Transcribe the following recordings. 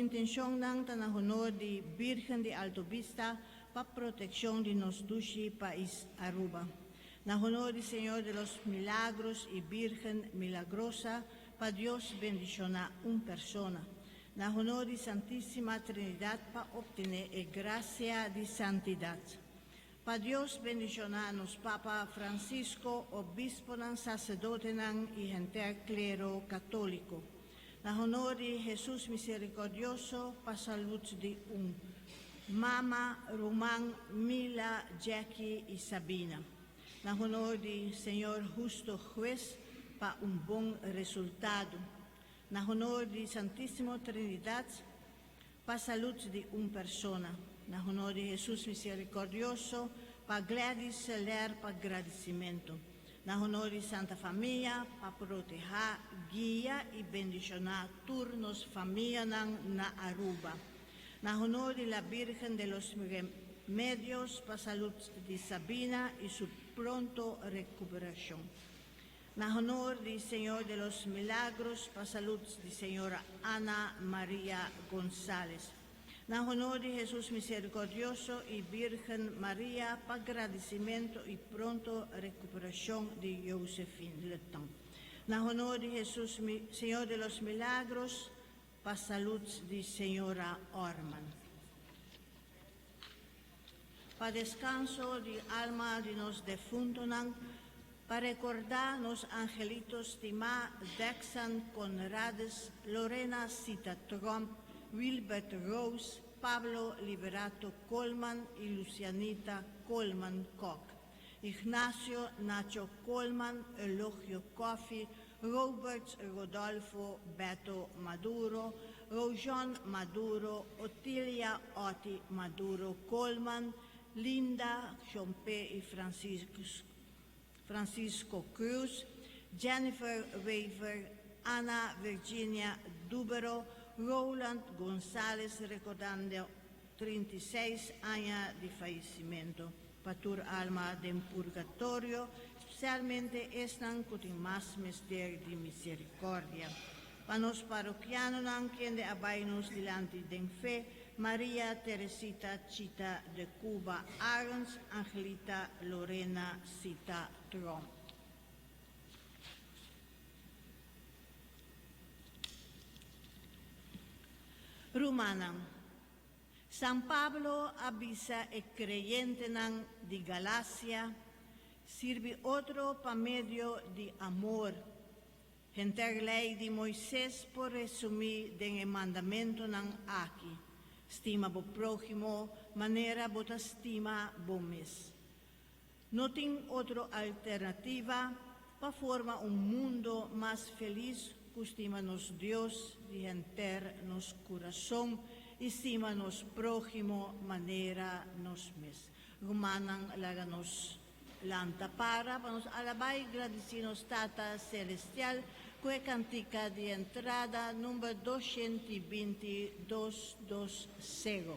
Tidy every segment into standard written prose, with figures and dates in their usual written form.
intenshonnan ta na honor di Birgen di Alto Bista pa protekshon di nos dushi pais Aruba. Na honor di Señor de los Milagros y Birgen Milagrosa pa Dios bendishoná un persona. Na honor di Santísima Trinidad pa obtené e gracia di santidad. Pa Dios bendishoná nos Papa Francisco, obisponan, sacerdotenan y henter clero católico. Na honor di Jesus Misericordioso pa salud di un mama, ruman, Mila, Jackie y Sabina. Na honor di Señor Husto Hues pa un bon resultado. Na honor di Santísimo Trinidad pa salud di un persona. Na honor di Jesus Misericordioso pa Gladys Seler pa gradicimento. Na honor di Santa Famia pa proteha, guia y bendiciona tur nos famianan na Aruba. Na honor di La Virgen de los Remedios pa salud di Sabina y su pronto recuperacion. Na honor di Señor de los Milagros pa salud di Señora Ana Maria Gonzales. Na honor di Jesus Misericordioso y Virgen Maria pa gradicimento y pronto recuperacion di Josephine Letang. Na honor di Jesus Señor de los Milagros pa salud di Señora Orman. Pa descanso di alma di nos defuntonan, pa recorda nos angelitos stima Dexan Conrades, Lorena Sita Tromp, Wilbert Rose, Pablo Liberato Koolman y Lucianita Koolman Kok, Ignacio Nacho Koolman, Eulogio Coffie, Robert Rodolfo Beto Maduro, Rojon Maduro, Otilia Oti Maduro Koolman, Linda Jompe y Francisco Cruz, Jennifer Wever, Ana Virginia Dubero, Roland Gonzales recordando 36 aña di fayecimento. Pa tur alma den purgatorio, especialmente esnan cu tin mas mester di misericordia. Pa nos parokianonan kende a bay nos dilanti den fe, Maria Teresita Chita de Cuba Arends, Angelita Lorena Sita Tromp. Rumannan, San Pablo a bisa e kreyentenan di Galasia, Sirbi otro pa medio di amor. Henter Lei di Moises por resumí den e mandamentunan aki, Stima bo próhimo manera bo ta stima bo mes. No tin otro alternativa pa forma un mundo mas felis ku stima nos Dios di henter nos kurason i stima nos próhimo manera nos mes. Rumannan, laga nos lanta para pa nos alabá i gradisí nos Tata Selestial ku e kantika di entrada number 220 dos dos sero.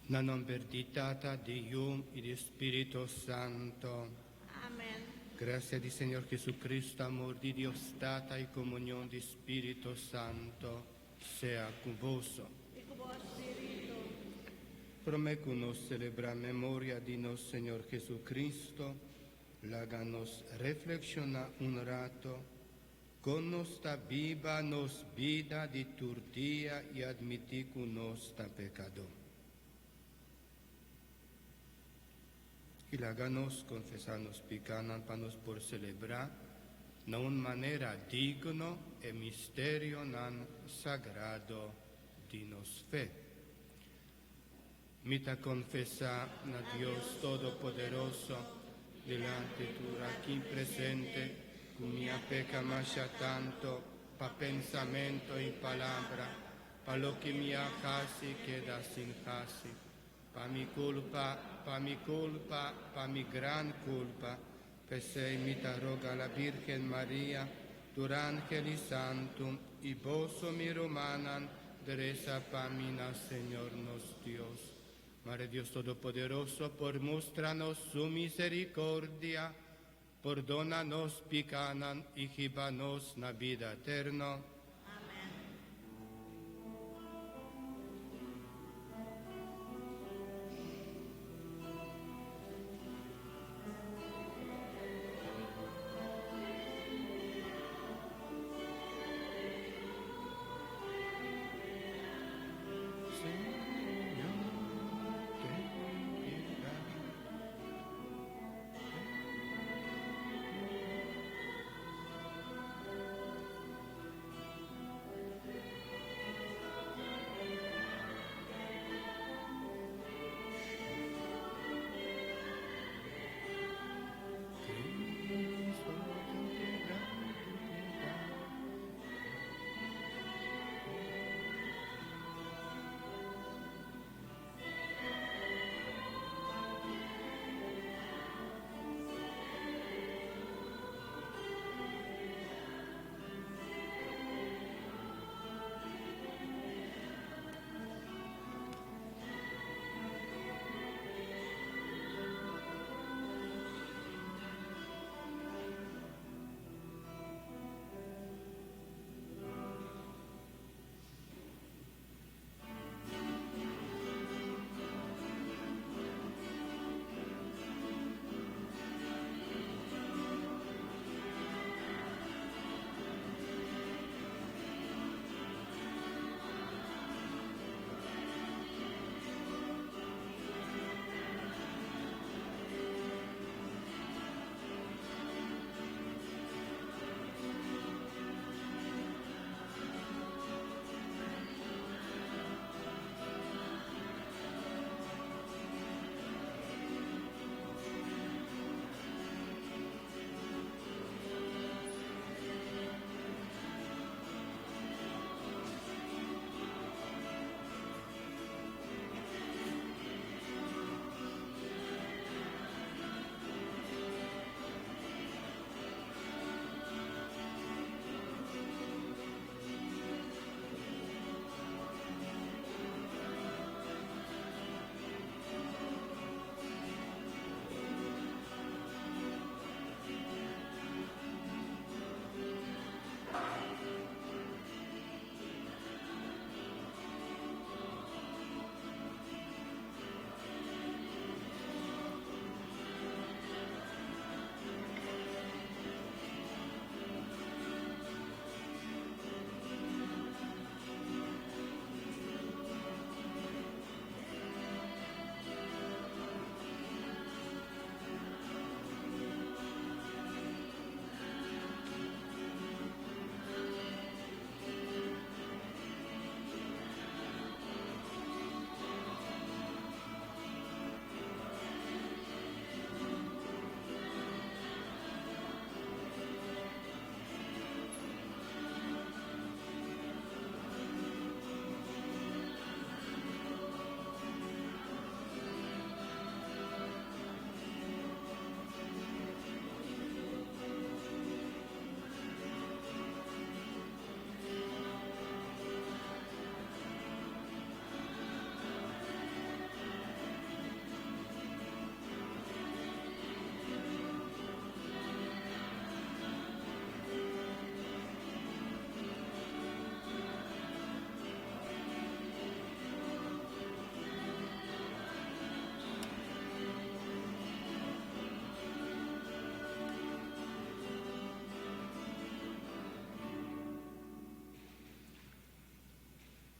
Na nomber di Tata, di Yu y di Spirito Santo. Amen. Gracia di Señor Jesucristo, amor di Dios Tata y comunión di Spirito Santo sea cu boso. Y cu bo spirito. Prome cu nos celebra memoria di nos Señor Jesucristo, laga nos reflexiona un rato con nos ta biba nos bida di tur dia y admiti cu nos ta pecador. Y laga nos confesa nos picanan pa nos por celebra na un manera digno e misterionan sagrado di nos fe. Mi ta confesa na Dios Todopoderoso, dilanti tur aki presente, cu mi a peca masha tanto, pa pensamento y palabra, pa loke mi a haci keda sin haci. Pa mi culpa, pa mi culpa, pa mi gran culpa, P'esey mi ta roga la Virgen Maria, tur angel y santo, y boso mi rumannan, resa pa mi na Señor nos Dios. Mare Dios Todopoderoso por mustra nos su misericordia, pordona nos picanan y hiba nos na bida eterno. Amen. Señor, ten piedad.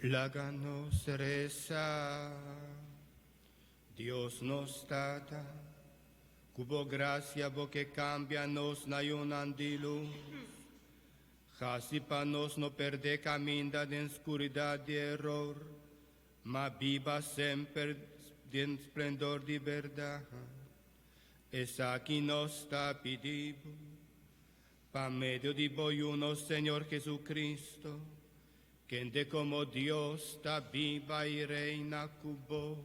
Laga nos resa. Dios nos Tata, ku bo grasia bo ke kambia nos na yunan di lus. Hasi pa nos no pèrdè kaminda den skuridat di eror, ma biba semper den splendor di bèrdat. Esaki nos ta pidi bo, pa medio di bo Yu nos Señor Jesucristo, kende komo Dios ta biba i reina ku bo,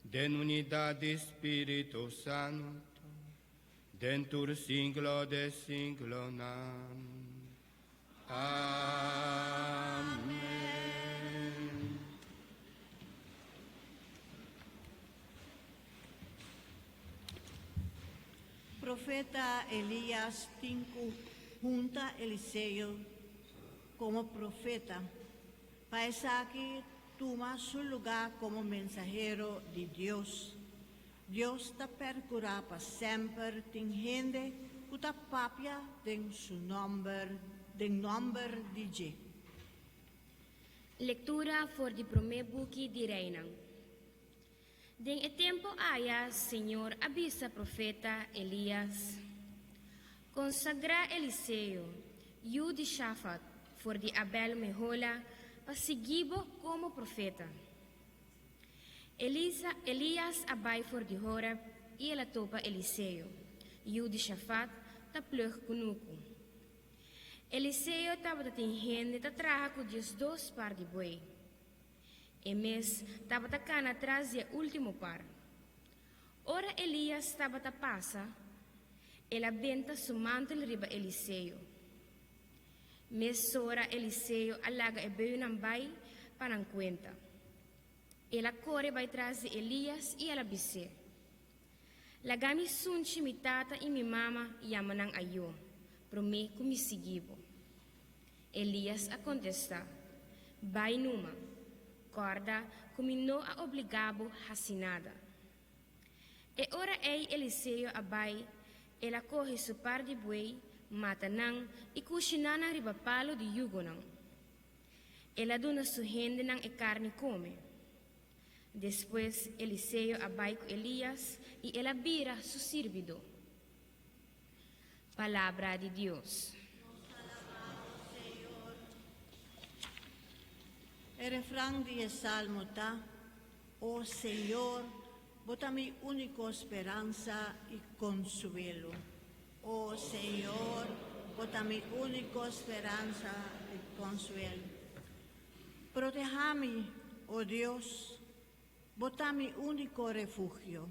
den unidat di Spiritu Santu, den tur siglo di siglonan. Amèn. Profeta Elias tin ku hunta Eliseo komo profeta, pa esaki tuma su lugá komo mensahero di Dios. Dios ta perkurá pa semper tin hende ku ta papia den su nòmber, den nòmber di dje. Lektura for di promé buki di Reinan. Den e tempu aya Señor a bisa profeta Elías, Konsagrá Eliseo, yu di Shafat, for di Abel Mehola, pa sigui bo komo profeta. Elisa, Elías a bai for di Horeb i el a topa Eliseo, yu di Shafat, ta plug kunuku. Eliseo tabata tin hende ta traha ku 12 par di buey. E mes tabata kana tras di e último par. Ora Elías tabata pasa, el a benta su mantel riba Eliseo. Mesora Eliseo a laga e buinan bai pa nan kuenta. El a kore bai tras di Elías i el a bis'é, Laga mi sunchi mi tata i mi mama yama nan ayó, promé ku mi sigui bo. Elías a kontestá, Bai numa. Kòrda ku mi no a obligá bo hasi nada. E ora ei Eliseo a bai, el a kohe su par di buey, mata nan i kushiná nan riba palu di yugonan. El a duna su hendenan e karni kome. Despues Eliseo a bai ku Elías i el a bira su sirbidó. Palabra di Dios. E refran di e salmo ta, O Señor, bo ta mi úniko speransa i konsuelo. O Señor, bo ta mi úniko speransa i konsuelo. Protehá mi, o Dios, bo ta mi úniko refugio.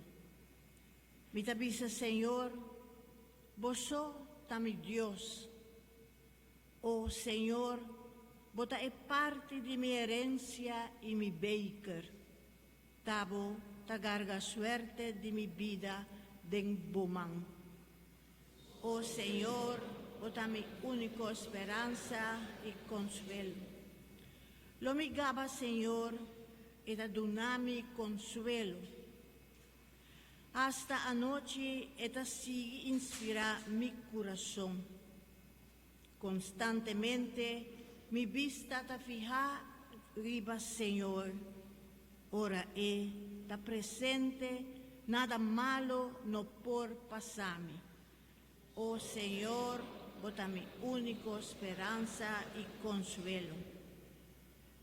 Mi ta bisa Señor, Bo so ta mi Dios. O Señor, bo ta e parti di mi herensia i mi beker. Ta bo ta garga suerte di mi bida den bo man. O Señor, bo ta mi úniko speransa i konsuelo. Lo mi gaba Señor, e ta duna mi konsuelo. Asta anochi e ta sigui inspirá mi kurason. Konstantemente mi bista ta fihá riba Señor. Ora e ta presente, nada malu no por pasa mi. O Señor, bo ta mi úniko speransa i konsuelo.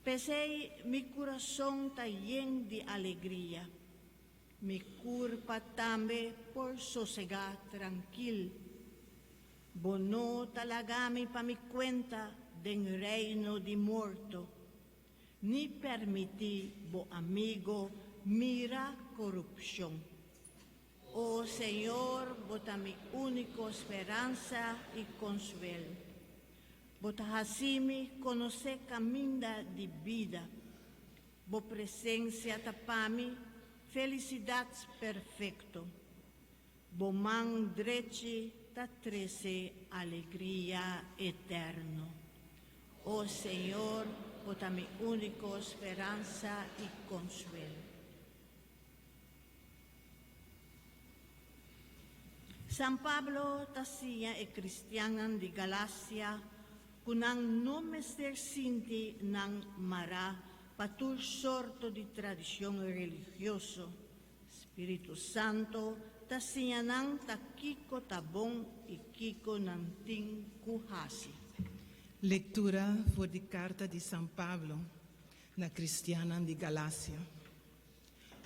P'esei mi kurason ta yen di alegria. Mi kurpa tambe por sosegá trankil. Bo no ta laga mi pa mi kuenta den reino di morto, ni permití bo amigo mira korupshon. O Señor, bo ta mi úniko speransa i konsuelo. Bo ta hasi mi konosé kaminda di bida. Bo presensia ta pa mi felisidat perfekto. Bo man drechi ta trese alegria eterno. O Señor, bo ta mi úniko speransa i konsuelo. San Pablo ta siña e kristiannan di Galasia. Ku nan no mester sinti nan mará pa tur sorto di tradishon religioso. Spiritu Santo ta siña nan ta kiko ta bon i kiko nan tin ku hasi. Lektura for di karta di San Pablo na kristiannan di Galasia.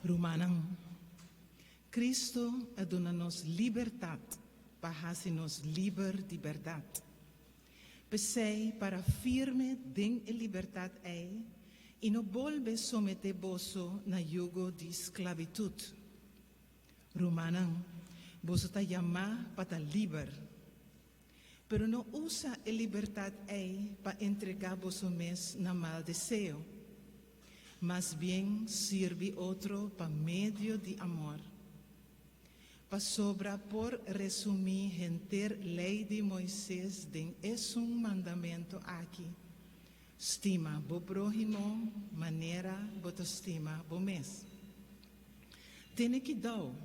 Rumannan, Kristu a duna nos libertat pa hasi nos liber di bèrdat. P'esei para firme den e libertat ei i no bolbe someté boso na yugo di sklabitut. Rumannan, boso ta yamá pa ta liber. Pero no usa e libertat ei pa entregá boso mes na mal deseo. Mas bien sirbi otro pa medio di amor. Pasobra por resumí henter Lei di Moises den esun mandamentu aki, Stima bo próhimo manera bo ta stima bo mes. Tene kidou,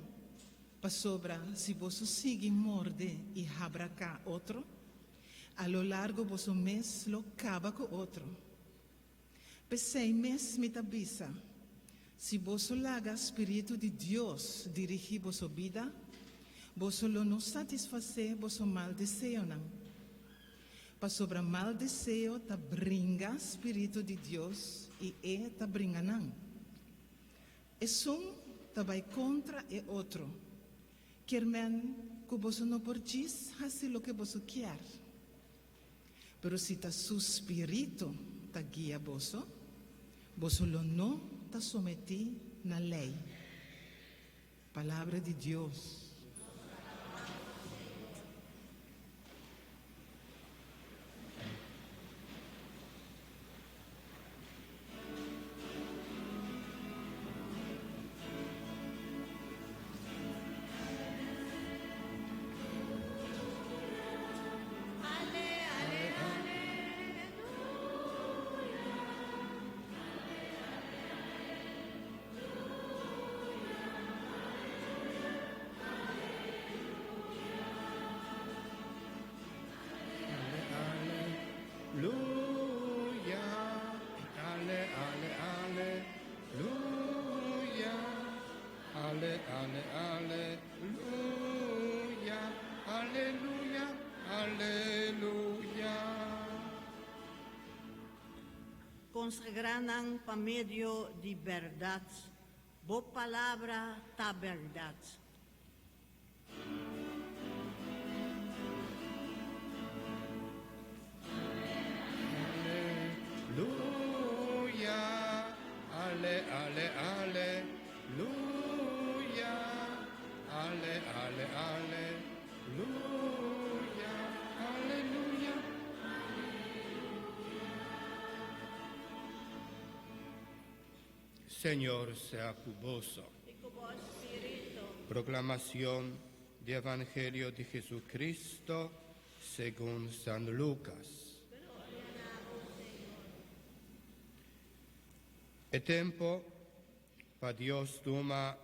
pasobra si boso sigui morde i habraká otro, a lo largo boso mes lo kaba ku otro. P'esei mes mi ta bisa, si boso laga spiritu di Dios dirigí boso bida, boso lo no satisfasé boso mal deseonan. Pasobra mal deseo ta bringa spiritu di Dios i e ta bringa nan. Esun ta bai kontra e otro, kier men ku boso no por djis hasi loke boso kier. Pero si ta su spiritu ta guia boso, boso lo no ta sometí na lei. Palabra di Dios. Ale, ale, ale, aleluya. Ale, ale, aleluya. Aleluya, aleluya. Konsagrá nan pa medio di bèrdat. Bo palabra ta bèrdat. Aleluya, ale, ale, aleluya. Ale, ale, aleluya. Aleluya. Señor sea cu boso. I ku bo spiritu. Proclamación di Evangelio di Jesucristo segun San Lucas. E tempo pa Dios tuma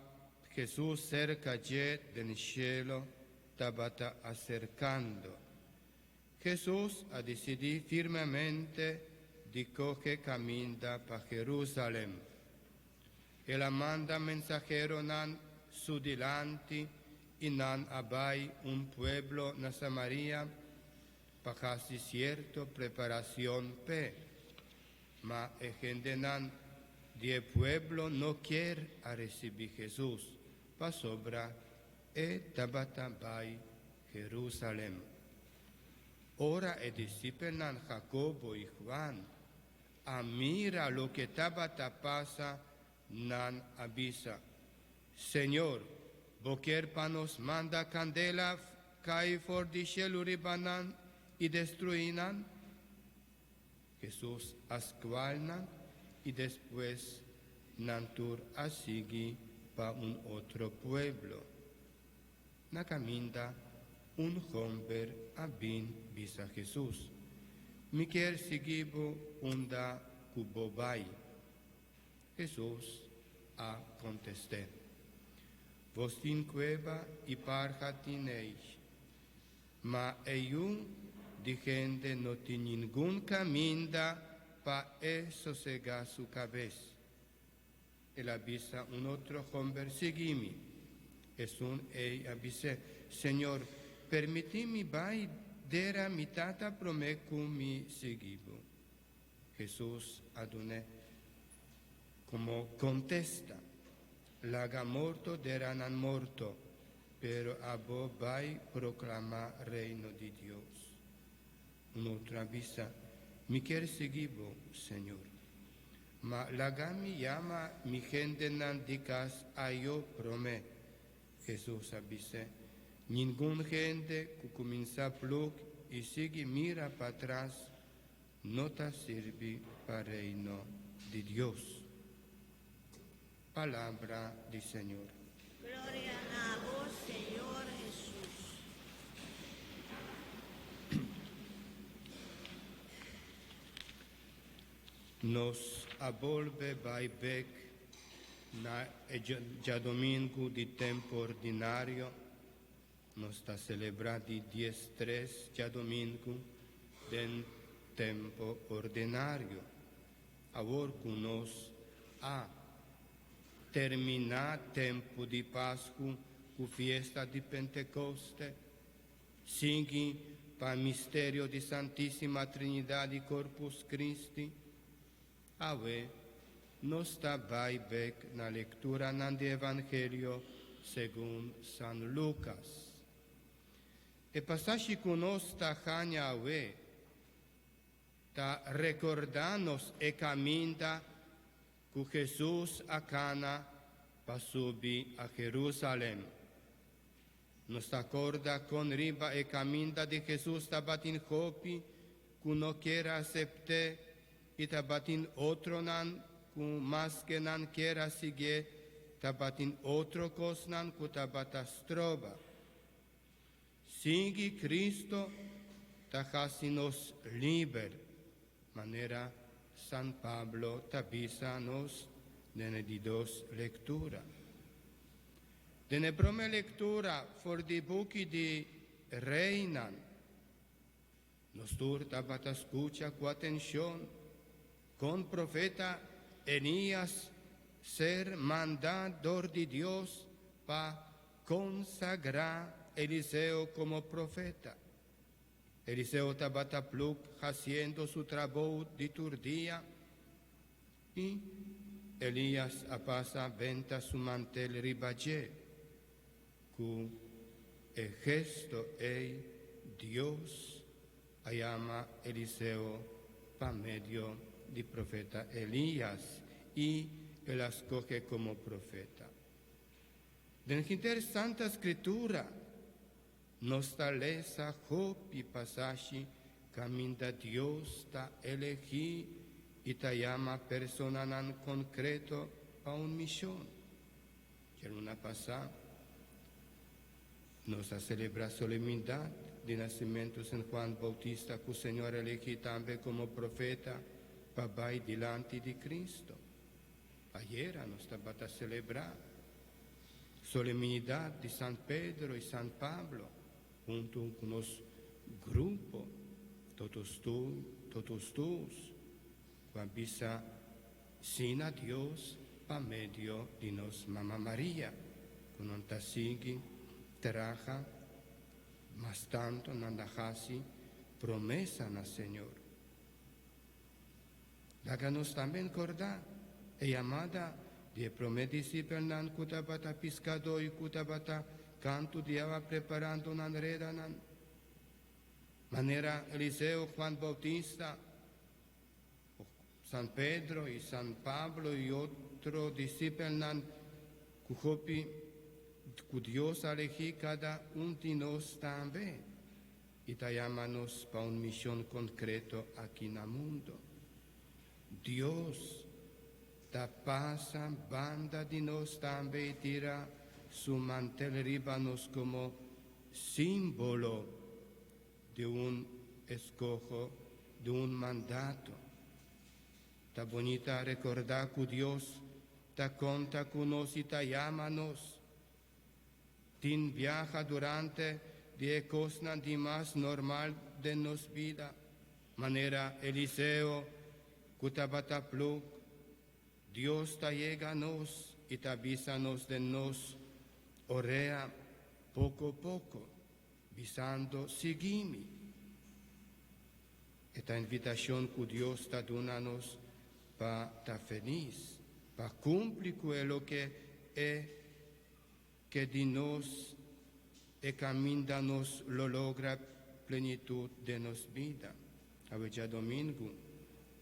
Jesus cerca dje den cielo tabata acercando. Jesus a dicidi firmemente di coge caminda pa Jerusalem. El a manda mensaheronan su dilanti i nan a bai un pueblo na Samaria pa hasi sierto preparacion p'e. Ma e hendenan di e pueblo no kier a ricibi Jesus, pasobra e tabata bai Jerusalem. Ora e disipelnan Jacobo i Juan a mira loke tabata pasa, nan a bisa, Señor, bo kier pa nos manda kandela kai for di shelu riba nan i destruí nan? Hesus a skual nan i despues nan tur a sigui pa un otro pueblo. Na kaminda, un hòmber a bin bisa Hesus, Mi kier sigui bo unda ku bo bai. Hesus a kontest'é, Bos tin kueba i parha tin eis, ma e Yu di hende no tin ningun kaminda pa e sosegá su kabes. El a bisa un otro hòmber, Sigui mi. Esun ei a bis'é, Señor, permití mi bai dera mi tata promé ku mi sigui bo. Hesus a dun'é komo kontesta, Laga morto dera nan morto, pero abo bai proklamá Reino di Dios. Un otro a bisa, Mi kier sigui bo, Señor. Ma laga mi yama mi hendenan di kas ayo promé. Hesus a bis'é, Ningun hende ku kuminsá plug i sigui mira patras no ta sirbi pa Reino di Dios. Palabra di Señor. Gloria na bo, Señor Hesus. Nos a bolbe bai bek na e djadomingu di tempu ordinario. Nos ta selebrá di 13 djadomingu den tempu ordinario. Awor ku nos a terminá tempu di Pasku ku fiesta di Pentekoste, sigui pa misterio di Santísima Trinidad i Corpus Christi, awe nos ta bai bek na lekturanan di Evangelio segun San Lukas. E pasashi ku nos ta haña awe ta rekordá nos e kaminda ku Hesus a kana pa subi a Jerusalèm. Nos ta kòrda kon riba e kaminda di Hesus tabatin hopi ku no kier a asept'é i tabatin otronan ku maske nan kier a siguié tabatin otro kosnan ku tabata stroba. Sigui Cristo ta hasi nos liber, manera San Pablo ta bisa nos den e di dos lektura. Den e promé lektura for di buki di Reinan, nos tur tabata skucha ku atenshon kon profeta Elias ser mandá dor di Dios pa konsagrá Eliseo komo profeta. Eliseo tabata plug hasiendo su trabou di tur dia i Elias a pasa benta su mantel riba dje. Ku e gesto ei Dios a yama Eliseo pa medio di profeta Elias i el a skohe komo profeta. Den henter Santa Skritura nos ta lesa hopi pasashi kaminda Dios ta elegí i ta yama personanan konkreto pa un mishon. Dje luna pasá nos a selebrá solemnidat di nasimentu San Juan Bautista ku Señor a elegí tambe komo profeta pa bai dilanti di Cristo. Ayera nos tabata selebrá solemnidat di San Pedro i San Pablo huntu ku nos grupo Totus Totus Tuus ku a bisa sí na Dios pa medio di nos Mama Maria ku nan ta sigui traha mas tantu nan ta hasi promesa na Señor. Laga nos tambe kòrda e yamada di e promé disipelnan ku tabata piskadó i ku tabata kantu di awa preparando nan redanan. Manera Eliseo, Juan Bautista, San Pedro i San Pablo i otro disipelnan ku hopi ku Dios a elegí kada un di nos tambe i ta yama nos pa un mishon konkreto aki na mundu. Dios ta pasa banda di nos tambe i tira su mantel riba nos komo símbolo di un eskoho, di un mandato. Ta bunita rekordá ku Dios ta konta ku nos i ta yama nos. Tin biaha durante di e kosnan di mas normal den nos bida, manera Eliseo ku tabata plug. Dios ta yega nos i ta bisa nos den nos orea poko poko, bisando, Sigui mi. E ta invitashon ku Dios ta duna nos pa ta felis, pa kumpli ku e loke e ke di nos, e kaminda nos lo logra plenitut den nos bida. Awe djadomingu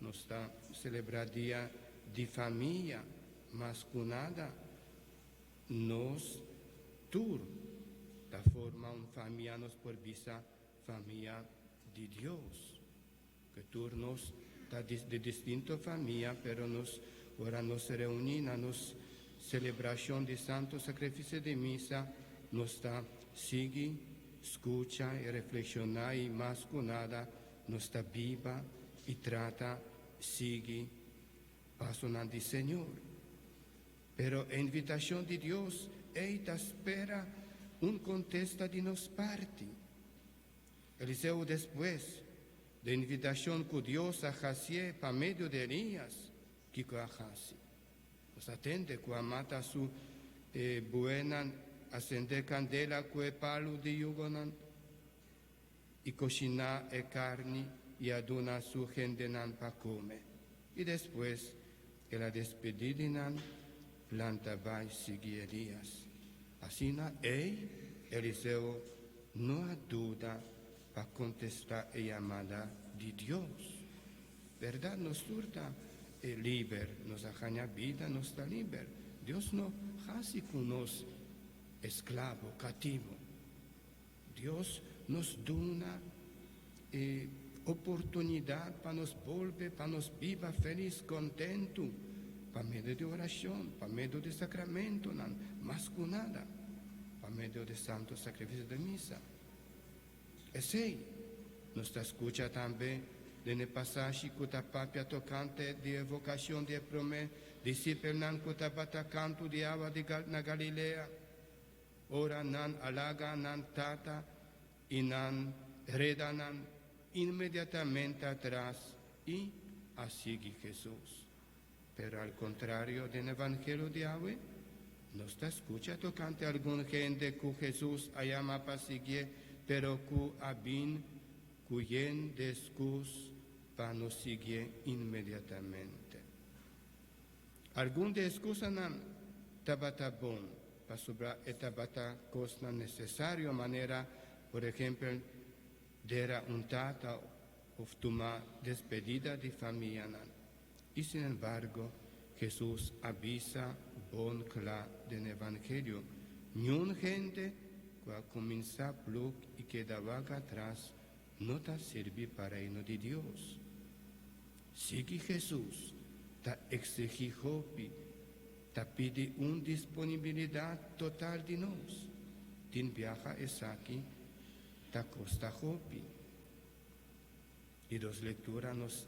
nos ta selebrá Dia di Famia, mas ku nada nos tur ta forma un famia, nos por bisa famia di Dios. Ke tur nos ta di distinto famia, pero nos ora nos reuní na nos selebrashon di Santo Sakrifisio di Misa, nos ta sigui skucha i reflekshoná i mas ku nada nos ta biba i trata sigui pasonan di Señor. Pero e invitashon di Dios ei ta spera un kontesta di nos parti. Eliseo despues di invitashon ku Dios a hasié pa medio di Elias, kiko a hasi? Nos a tende ku a mata su buenan, a sende kandela ku e palu di yugonan i koshiná e karni i a duna su hendenan pa kome. I despues el a despedí di nan, planta bai sigui Elias. Asina ei Eliseo no a duda pa kontestá e yamada di Dios. Bèrdat, nos tur ta liber, nos a haña bida, nos ta liber. Dios no hasi ku nos esklabo, katibu. Dios nos duna e oportunidat pa nos bolbe, pa nos biba felis, kontentu, pa medio di orashon, pa medio di sakramentonan, mas ku nada, pa medio di Santo Sakrifisio di Misa. Esei nos ta skucha tambe den e pasashi ku ta papia tokante di e vokashon di e promé disipelnan ku tabata kantu di awa di na Galilea. Ora nan a laga nan tata i nan redanan inmediatamente atras i a sigui Hesus. Pero al kontrario, den Evangelio di awe, nos ta skucha tokante algun hende ku Hesus a yama pa siguié, pero ku a bin ku yen de skus pa no siguié inmediatamente. Algun di e skusanan tabata bon, pasobra e tabata kosnan nesesario manera, por ehempel, dera un tata òf tuma despedida di famianan. I sin embargo, Hesus a bisa bon kla den Evangelio, Niun hende ku a kuminsá plug i keda wak atras no ta sirbi pa Reino di Dios. Sigui Hesus ta eksigí hopi, ta pidi un disponibilidat total di nos. Tin biaha esaki ta kosta hopi. Di dos lektura nos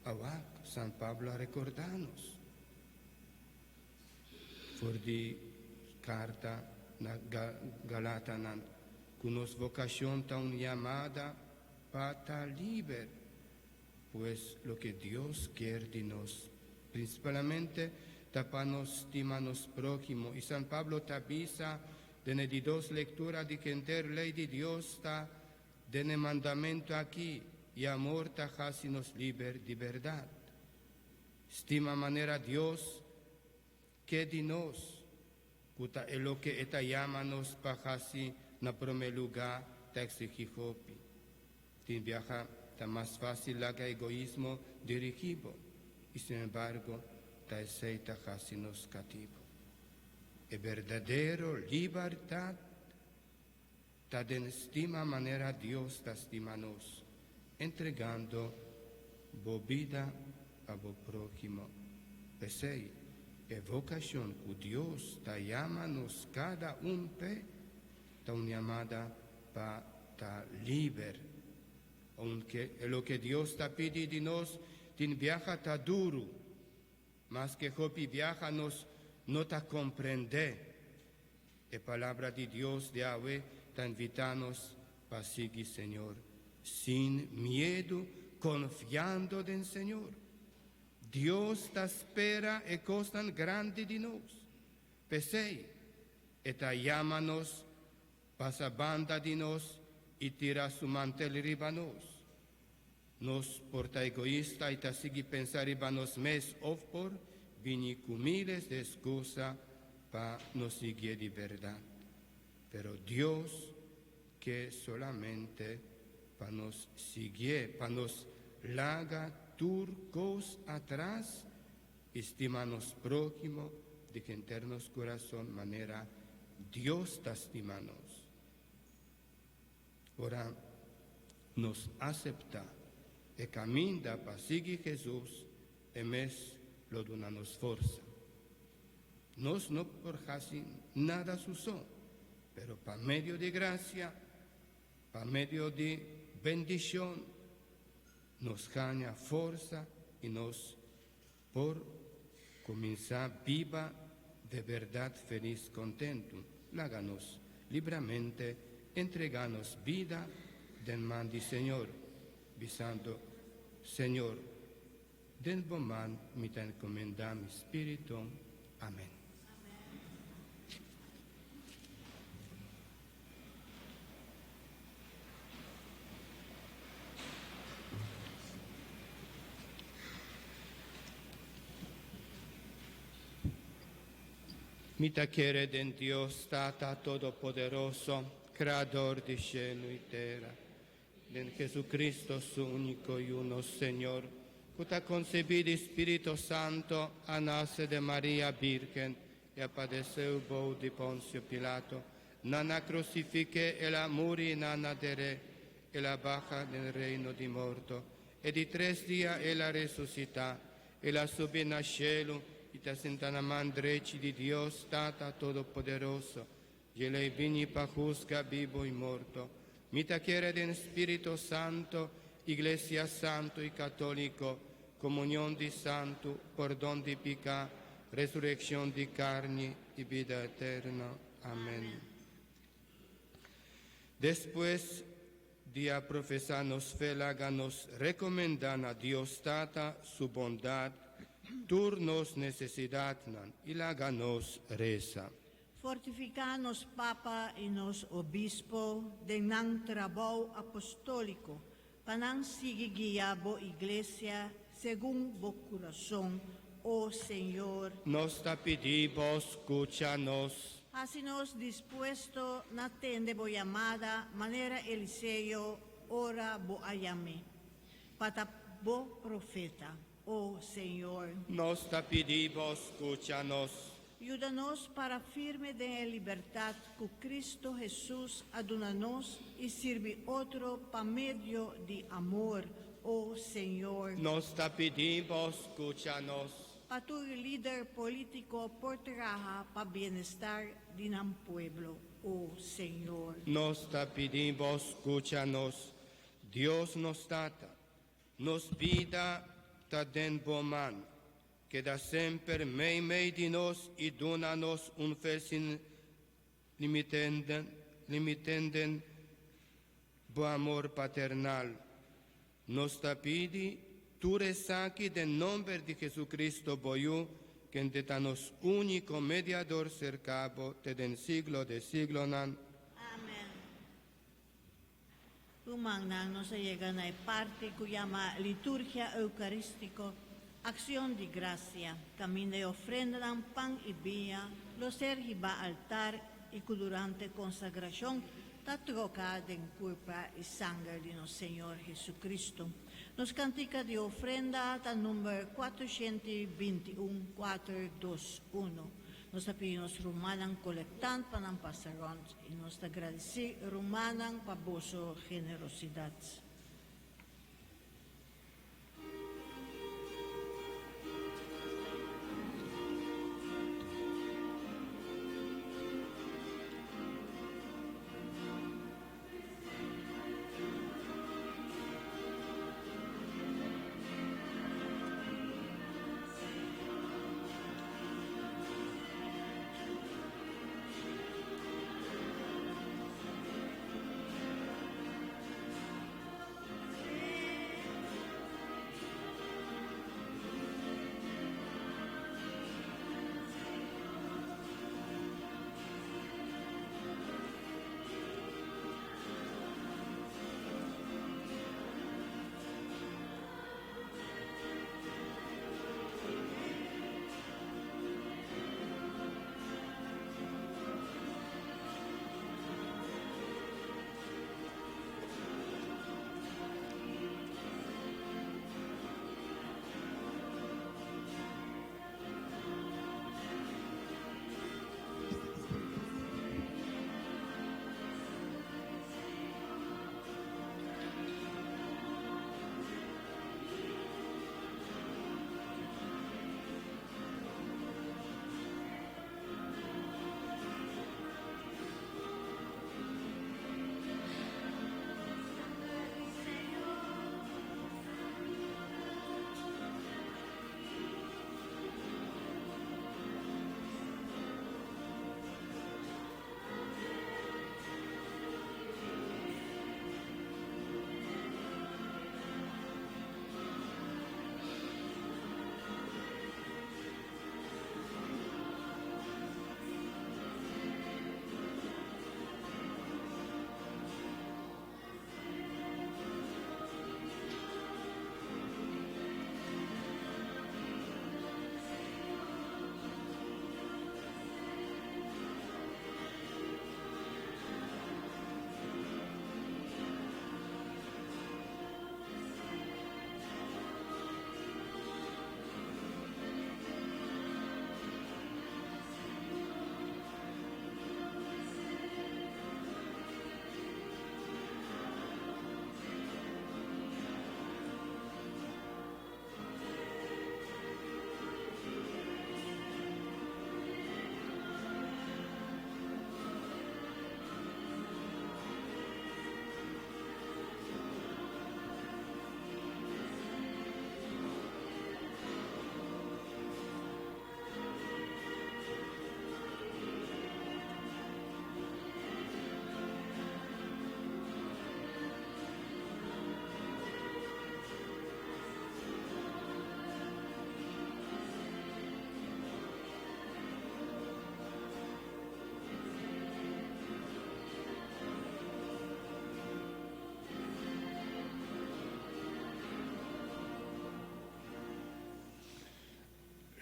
a wak San Pablo a rekordá nos for di karta na Galatanan ku nos vokashon ta un yamada pa ta liber. Pues loke Dios kier di nos prinsipalmente ta pa nos stima nos próhimo. I San Pablo ta bisa den e di dos lektura di ku henter lei di Dios ta den e mandamentu aki, i amor ta hasi nos liber di bèrdat. Stima manera Dios ke di nos, ku ta e loke e ta yama nos pa hasi na promé lugá, ta eksigí hopi. Tin biaha ta mas fásil laga egoismo dirigí bo, i sin embargo ta esei ta hasi nos katibu. E berdadero libertat ta den stima manera Dios ta stima nos, entregando bo bida pa bo próhimo. P'esei, e vokashon ku Dios ta yama nos kada un p'e ta un yamada pa ta liber. Ounke e loke Dios ta pidi di nos tin biaha ta duru, maske hopi biaha nos no ta komprendé. E Palabra di Dios di awe ta invitá nos pa sigui Señor sin miedu, konfiando den Señor. Dios ta spera e kosnan grandi di nos. P'esei, e ta yama nos pasa banda di nos i tira su mantel riba nos. Nos por ta egoista i ta sigui pensa riba nos mes òf por bini ku miles di eskusa pa no siguié di bèrdat. Pero Dios ke solamente pa nos siguié, pa nos laga tur kos atras i stima nos próhimo di henter nos kurason manera Dios ta stima nos. Ora nos aseptá e kaminda pa sigui Hesus, e mes lo duna nos forsa. Nos no por hasi nada su so, pero pa medio di grasia, pa medio di bendishon, nos haña forsa i nos por kuminsá biba de bèrdat felis kontentu. Laga nos libramente entregá nos bida den man di Señor, bisando, Señor, den bo man mi ta enkomendá mi spiritu. Amèn. Mi ta kere den Dios Tata Todopoderoso, Kreador di shelu i tera, den Jesucristo su úniko Yu, nos Señor, ku ta konsebí di Spiritu Santu, a nase de Maria Bírgen, i a padesé bou di Ponsio Pilato, nan a krusifik'é, el a muri i nan a der'é, el a baha den reino di morto, e di tres dia el a resusitá, el a subi na shelu i ta sinta na man drechi di Dios Tata Todopoderoso, i el ei bini pa husga bibu i morto. Mi ta kere den Spiritu Santo, Iglesia Santu i Katóliko, komunion di santu, pordon di piká, resurekshon di karni i bida eterno. Amèn. Despues di a profesá nos fe laga nos rekomendá na Dios Tata su bondat tur nos nesesidatnan i laga nos resa. Fortifiká nos Papa i nos Obispo den nan trabou apostóliko, pa nan sigui guia bo Iglesia segun bo kurason, o Señor. Nos ta pidi bo skucha nos. Hasi nos dispuesto na tende bo yamada manera Eliseo ora bo a yam'é, pa ta bo profeta, o Señor. Nos ta pidi bo skucha nos. Yuda nos para firme den e libertat ku Kristu Hesus a duna nos i sirbi otro pa medio di amor, o Señor. Nos ta pidi bo skucha nos. Pa tur lider polítiko por traha pa bienestar di nan pueblo, o Señor. Nos ta pidi bo skucha nos. Dios nos Tata, nos bida ta den bo man. Keda semper meimei di nos i duna nos un fe sin limitenden limitenden bo amor paternal. Nos ta pidi tur esaki den nomber di Jesucristo bo Yu, kende ta nos úniko mediador serka bo te den siglo de siglonan. Amen. Rumannan, nos a yega na e parti ku yama Liturgia Eukarístiko, Akshon di Grasia, kaminda e ofrendanan pan i biña lo ser hibá altar i ku durante konsagrashon ta troka den kurpa i sanger di nos Señor Jesucristo. Nos kantika di ofrenda ta number 421, kuater, dos, uno. Nos ta pidi nos rumannan kolektant pa nan pasa rònt i nos ta gradisí rumannan pa boso generosidat.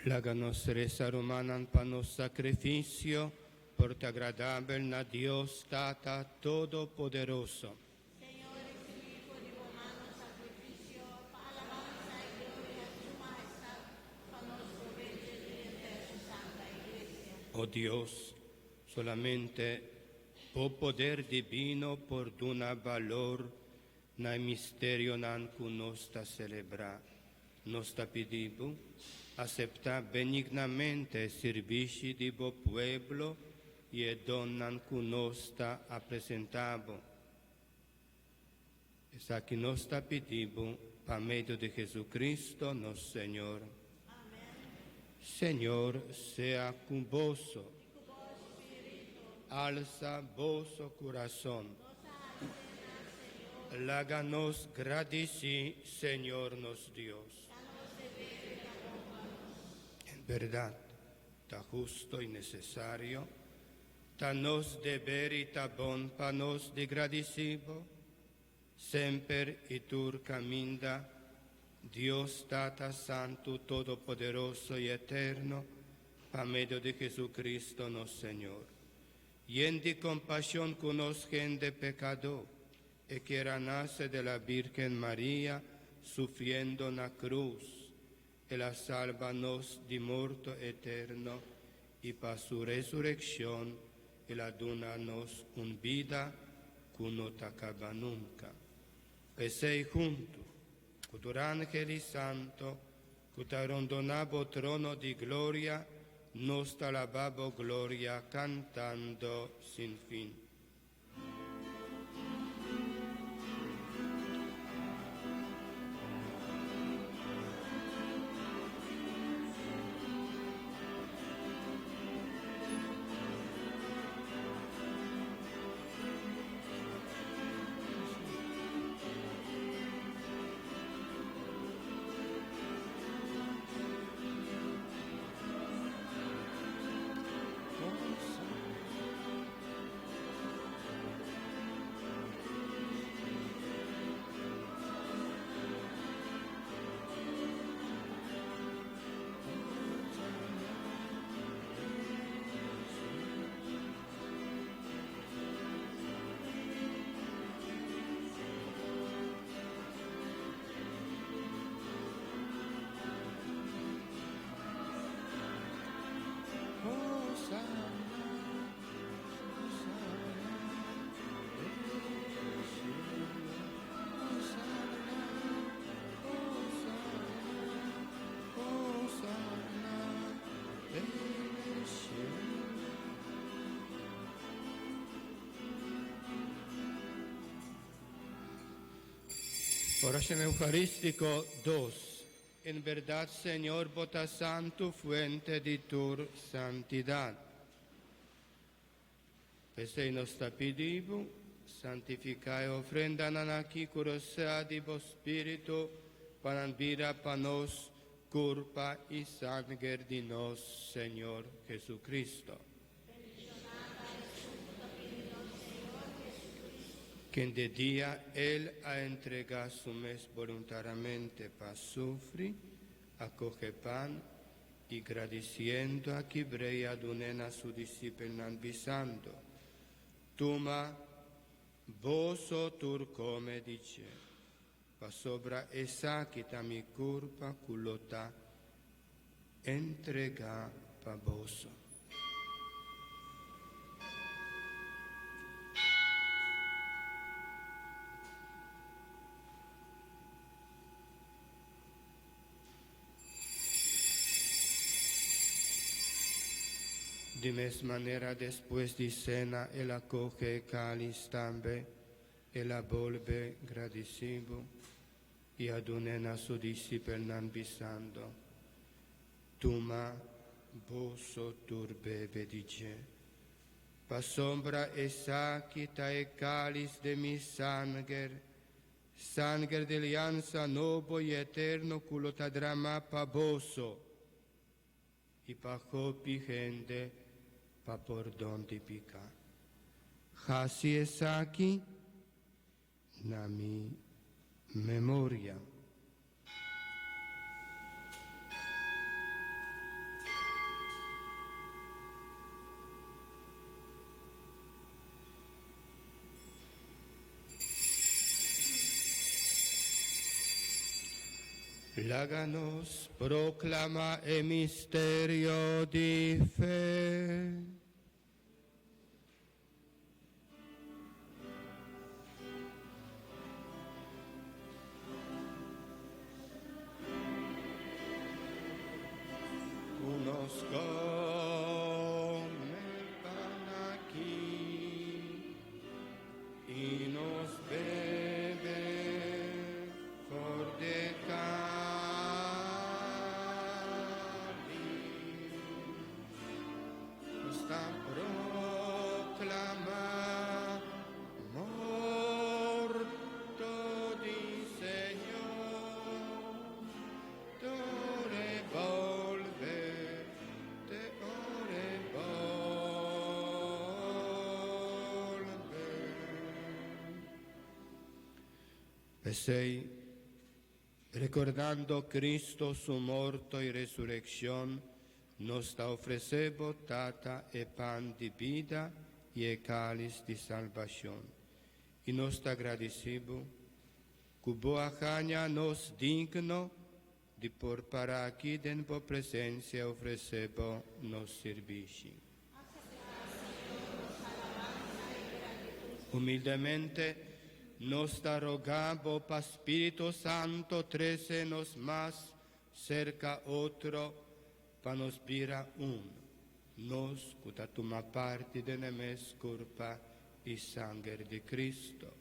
Laga nos resa rumannan pa nos sacrificio por ta agradabel na Dios Tata Todopoderoso. Señor, recibi for di bo man nos sacrificio pa alabansa y gloria di Su Majestad, pa nos probecho di henter Su Santa Iglesia. O Dios, solamente Bo poder divino por duna balor na e misterionan cu nos ta celebra. Nos ta pidi Bo, acepta benignamente e sirbishi di Bo pueblo y e donnan cu nos ta a presenta Bo. Esaki nos ta pidi Bo pa medio di Jesucristo nos Señor. Señor sea cu boso. Alsa boso curason. Laga nos gradici Señor nos Dios. En berdad, ta husto y necesario, ta nos deber y ta bon pa nos di gradici Bo, semper y tur caminda, Dios Tata Santo Todopoderoso y Eterno, pa medio di Jesucristo nos Señor. Yen di compasion cu nos hende pecadó, e kier a nace de la Virgen Maria, sufriendo na cruz, El a salba nos di morto eterno y pa su resureccion El a duna nos un bida cu no ta caba nunca. P'esey hunto cu tur angel y santo cu ta rondona bo trono di gloria, nos ta laba bo gloria cantando sin fin. Oracion Eucarístico 2. En berdad, Señor, bo ta santo, fuente di tur santidad. P'esey nos ta pidi bo, santifica e ofrendanan aki cu rosea di bo Spiritu, pa nan bira pa nos curpa y sanger di nos Señor Jesucristo. Ken de dia El a entrega su mes boluntariamente pa sufri, a coge pan, y gradiciendo a kibr'é y a dun'é na su discipelnan, bisando, Tuma, boso tur come di dje, pasobra esaki ta mi curpa cu lo ta entregá pa boso. Di mes manera despues di sena el a kohe e kalis tambe, el a bolbe gradisí bo i a dun'é na su disipelnan, bisando, Tuma, boso tur bebe di dje, pasobra esaki ta e kalis di mi sanger, Sanger di liansa nobo i eterno ku lo ta dramá pa boso i pa hopi hende pa pordon di piká. Hasi esaki na mi memoria. Laga nos proclama e misterio di fe. Cu nos come pan aki y nos bebe for di e caliz. Nos ta proclama morto di Señor, te ora E bolbe, te ora E bolbe. P'esey, recordando Cristo su morto y resureccion, nos ta ofrece Bo, Tata, e pan di bida y e caliz di salbacion. Y nos ta gradici Bo, cu Bo a haña nos digno di por para aki den Bo presencia ofrece Bo nos sirbishi. Humildemente nos ta roga Bo pa Spirito Santo trece nos mas cerca otro pa nos bira un, nos cu ta tuma parti den e mes curpa y sanger di Cristo.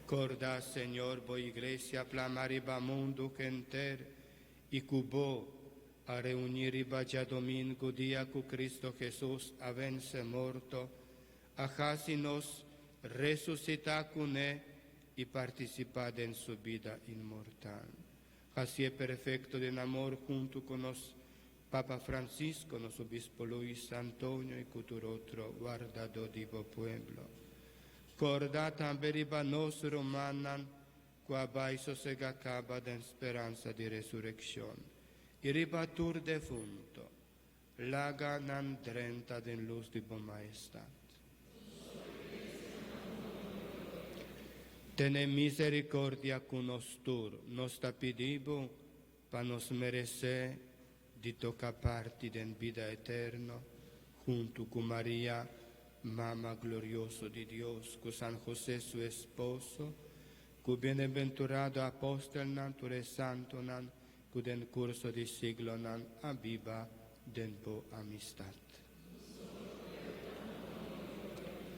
Corda, Señor, Bo Iglesia plama riba mundo henter y cu Bo a reuni riba diadomingo, dia cu Cristo Jesus a vence morto, a haci nos resucita cu ne y participa den su bida inmortal. Haci'e perfecto den amor hunto cu nos Papa Francisco, nos Obispo Luis Antonio y cu tur otro wardado di Bo pueblo. Corda tambe riba nos rumannan cu a bay sosega caba den speransa di resureccion, y riba tur defunto, laga nan drenta den luz di Bo Majestad. Tene misericordia cu nos tur, nos ta pidi Bo, pa nos merece di toca parti den bida eterno, hunto cu Maria, Mama glorioso di Dios, cu San José su esposo, cu bienaventurado apostelnan, tur e santonan, cu den curso di siglonan a biba den Bo amistad.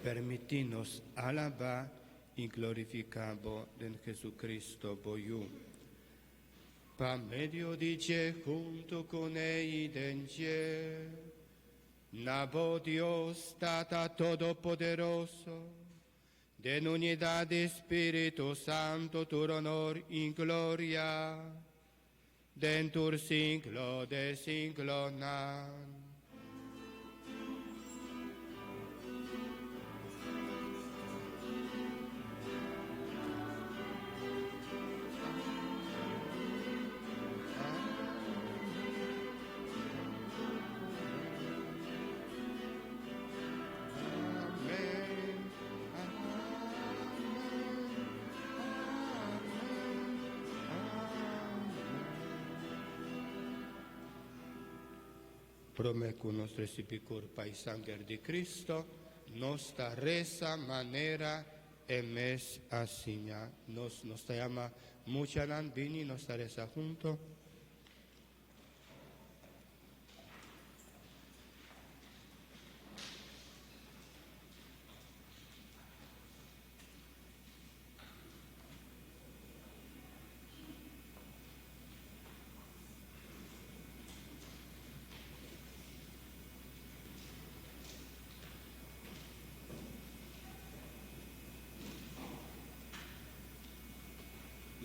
Permiti nos alaba y glorifica Bo den Jesucristo Bo Yu. Pa medio di dje, hunto cu ne y den dje, na Bo Dios Tata Todopoderoso, den unidad di Spirito Santo tur honor y gloria, den tur siglo di siglonan. Amen. Amen. Amen. Amen. Prome cu nos recibi curpa y sanger di Cristo, nos ta reza manera E mes a siña nos. Nos ta yama muchanan bini, nos ta reza hunto.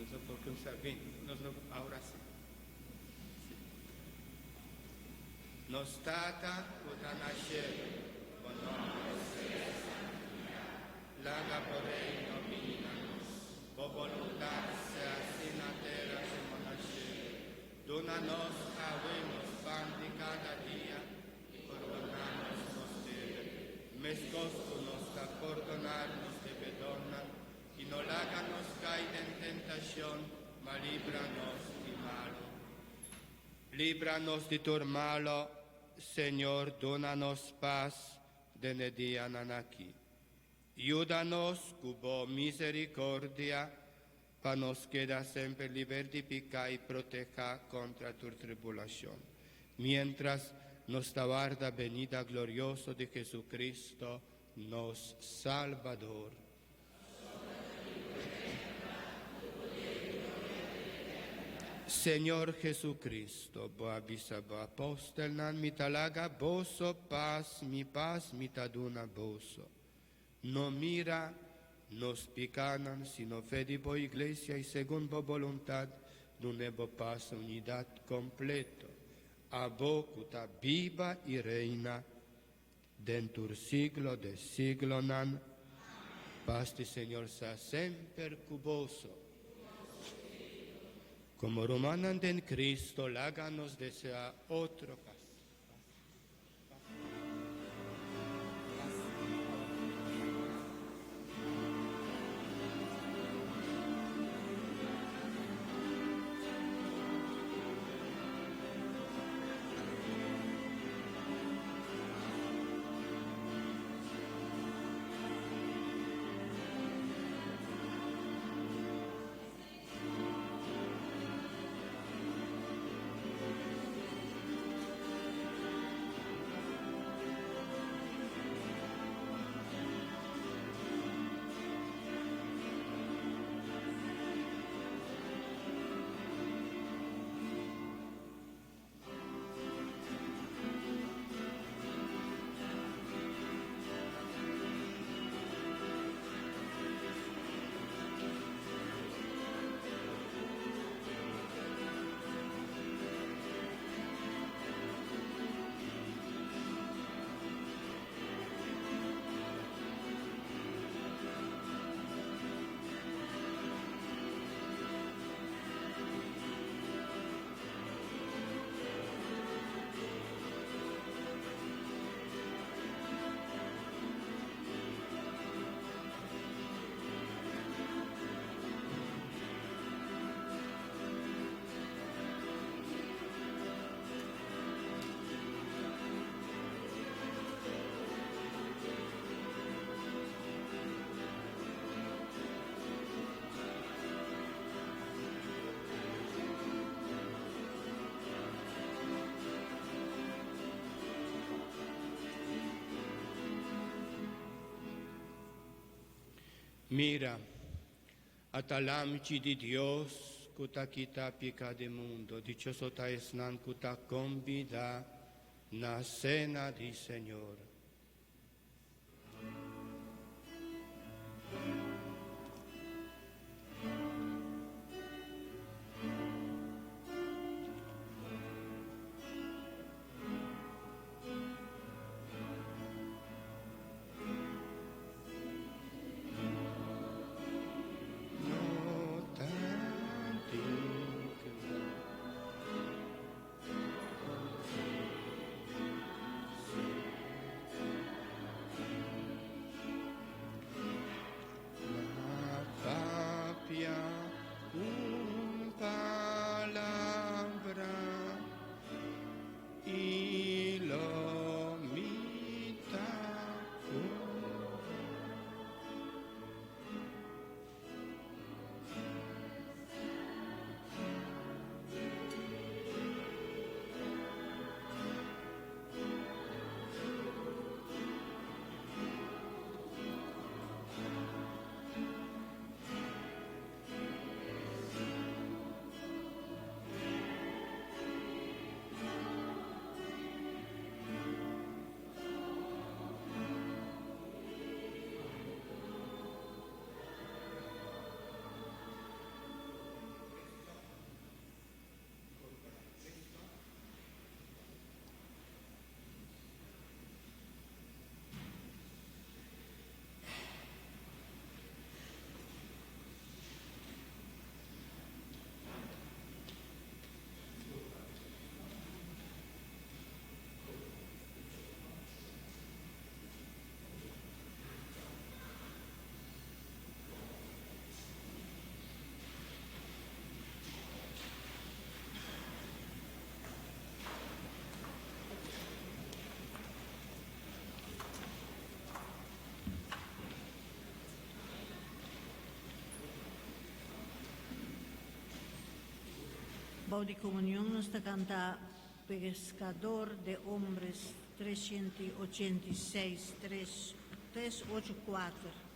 Nos no por cuminsa bin. Nos no ahora si. Si. Nos Tata cu ta na cielo, bo nomber sea santifica. Laga bo reino bini na nos. Bo voluntad sea haci na tera como na cielo. Duna nos awe nos pan di cada dia y pordona nos nos debe, mescos cu nos ta pordonar nos debedornan, y no laga nos cay den tentacion. libra nos di malo. Libra nos di tur malo, Señor, duna nos paz den e dianan aki. Yuda nos cu bo misericordia, pa nos keda semper liber di pica y proteha contra tur tribulacion, mientras nos ta warda benida glorioso di Jesucristo, nos Salbador. Señor Jesucristo, bo a bisa bo apostelnan, Mi ta laga boso paz, mi paz mi ta duna boso. No mira nos picanan, sino fe di bo Iglesia, y segun bo boluntad, dun'e bo paz y unidad completo. Abo cu ta biba y reina den tur siglo de siglonan. Paz di Señor sea semper cu boso. Como rumannan den Cristo, laga nos desea otro paz. Mira, ata Lamchi di Dios cu ta kita pica di mundo, dichoso ta esnan cu ta conbida na cena di Señor. No ta digno. Bou di comunion nos ta canta Pescador de Hombres 386, 3, 384.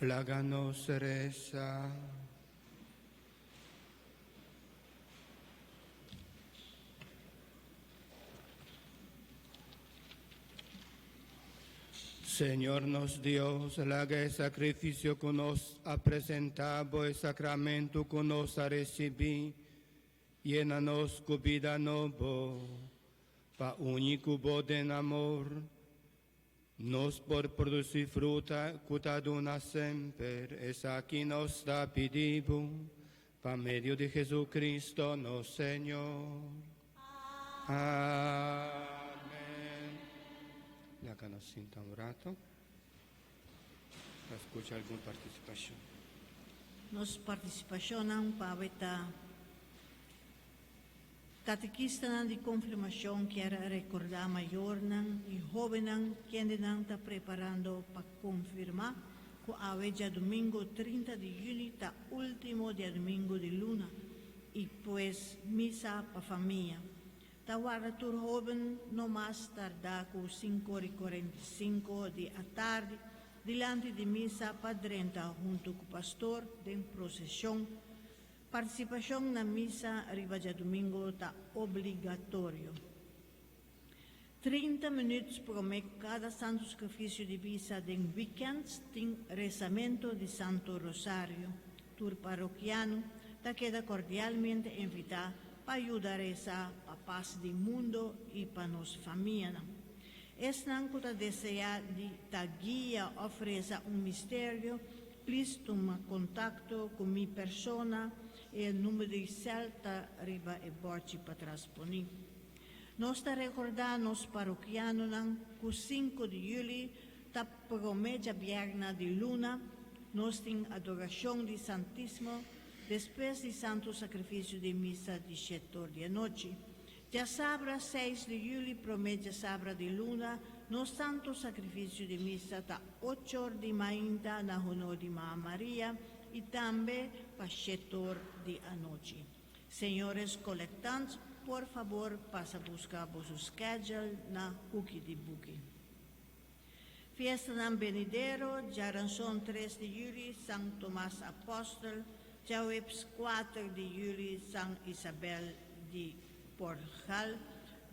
Laga nos resa. Señor nos Dios, laga e sacrificio cu nos a presenta Bo, e sacramento cu nos a ricibi, yena nos cu bida nobo. Pa uni ku Bo den amor, nos por produsí fruta ku ta duna semper. Esaki nos ta pidi Bo, pa medio di Jesucristo nos Señor. Amèn. Laga nos sinta un ratu pa skucha algun partisipashon. Nos partisipashonnan pa awe ta Katekistanan di konfirmashon kier a rekordá mayornan i hóbennan kendenan ta preparando pa konfirmá ku awe djadumingu 30 di yüni ta último djadumingu di luna i pues misa pa famia. Ta warda tur hóben no mas tardá ku sinku ora i 45 di atardi dilanti di misa pa drenta huntu ku pastor den proseshon. Partisipashon na misa riba djadumingu ta obligatorio. 30 minüt promé kada Santu Sakrifisio di Misa den wikènt tin resamentu di Santu Rosario. Tur parokiano ta keda kordialmente invitá pa yuda resa pa pas di mundu i pa nos famianan. Esnan ku ta deseá di ta guia òf resa un misterio, please tuma kontakto ku mi persona, e number di sèl ta riba e bòrchi patras poní. Nos ta rekordá nos parokianonan ku 5 di yüli ta promé djabièrna di luna, nos tin adorashon di Santismo despues di Santu Sakrifisio di Misa di shet'or di anochi. Djasabra 6 di yüli promé djasabra di luna, nos Santu Sakrifisio di Misa ta 8'or di mainta na honor di Mama Maria i tambe pa 7'or di anochi. Señores kolektant, por fabor pasa buska boso schedule na huki di buki. Fiestanan benidero, djaranson 3 di yüli, San Tomas Apòstel, djaweps 4 di yüli, San Isabel di Portugal,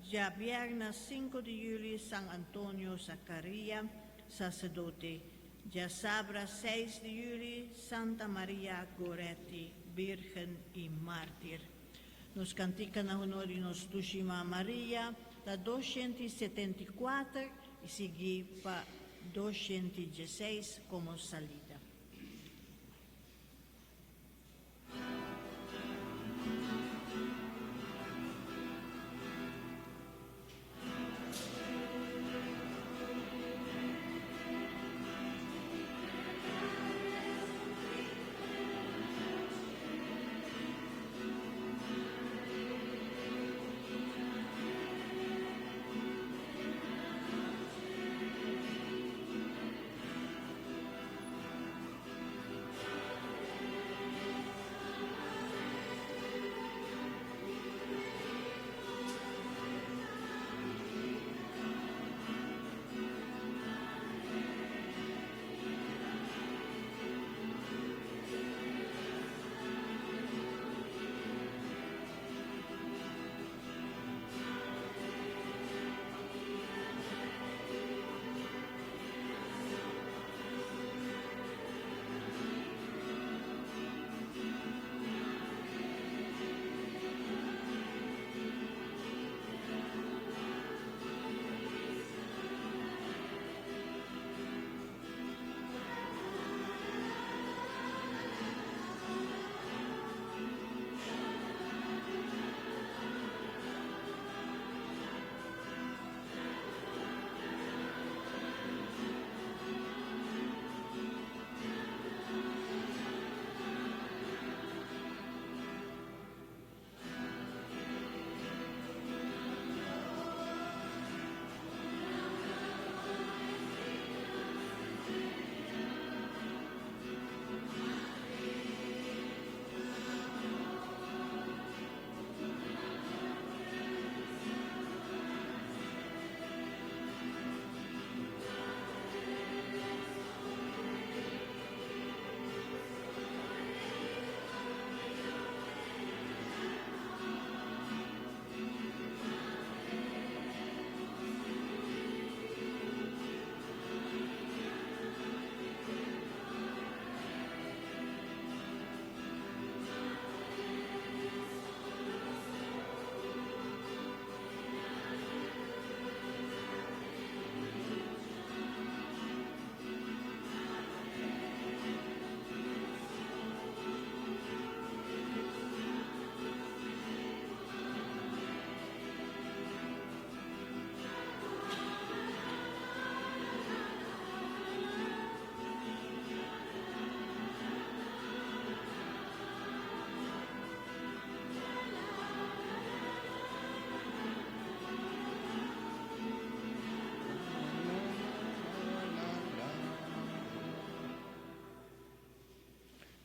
djabièrnè 5 di yüli, San Antonio Zaccaria, saserdote, djasabra 6 di yüli, Santa Maria Goretti, Birgen i Mártir. Nos kantika na honor di nos dushi Mama Maria, ta 274 i sigui pa 216 komo salida.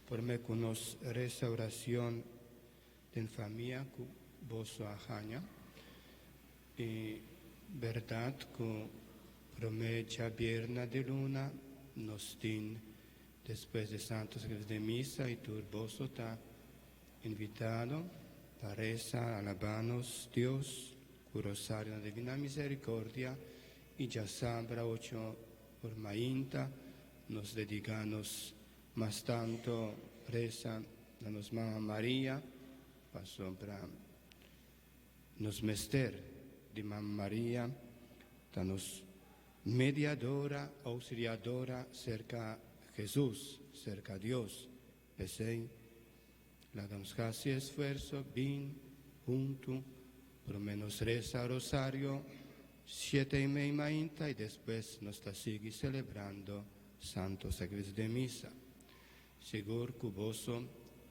Promé ku nos resa oracion den famia ku boso a haña. E berdad ku promé djabierna di luna nos tin despues di Santo Sacrificio di Misa y tur boso ta invitado pa resa alabá nos Dios ku Rosario na Divina Misericordia y djasabra ocho or mainta nos dedica nos mas tanto resa na nos Mama Maria pasobra nos mester di Mama Maria ta nos mediadora, auxiliadora serka Jesus, serka Dios. P'esei laga nos hasi esfuerso bin huntu prome nos resa Rosario siete y mei mainta y despues nos ta sigui celebrando Santo Sacrificio de Misa. Sigur cu boso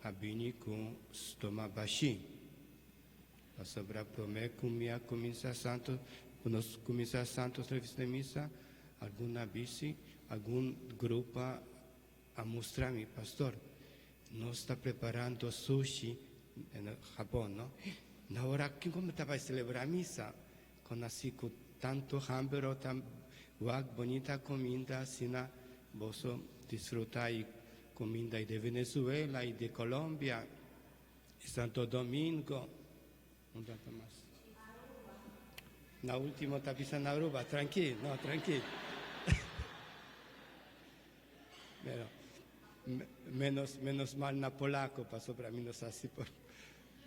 a bini cu stoma bashi. Pasobra prome cu mi a cuminsa Santo, cu nos cuminsa Santo Sacrificio de Misa, algun a bici, algun grupo a mustra mi, Pastor, nos ta preparando sushi na Japon, no? Na ora kico mi ta bay celebra misa? Con asi cu tanto hamber o ta wak bonita cuminda asina boso disfruta y cuminda y de Venezuela y de Colombia y Santo Domingo. Unda ta mas? Na ultimo ta bisa na Aruba, tranquil, no, tranquil. Pero menos, menos mal na polaco pasobra mi no sa si por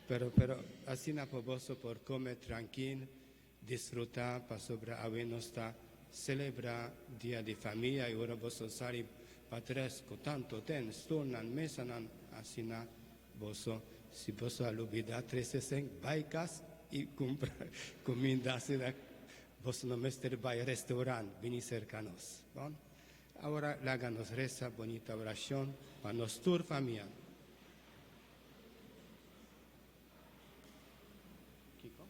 pero pero asina por boso por come tranquil disfruta pasobra awe nos ta celebra dia di famia y ora boso sali patras cu tanto ten stoelnan mesanan asina boso si boso a lubida trece cen bay cas y cumpra cuminda asina boso no mester bay restaurant bini cerca nos bon. Awor laga nos resa bonita oracion pa nos tur famia. Kiko?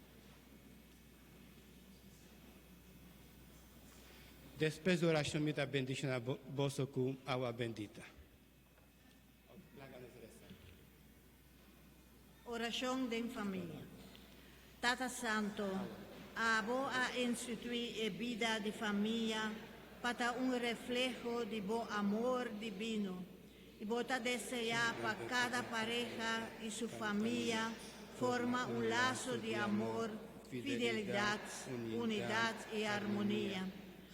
Despues di oracion mi ta bendiciona boso cu awa bendita. Laga nos resa. Oracion den famia. Tata Santo, Abo a institui e bida di famia pa ta un refleho di Bo amor dibino, y Bo ta desea pa cada pareha y su famia forma un laso di amor, fidelidad, unidad y armonia.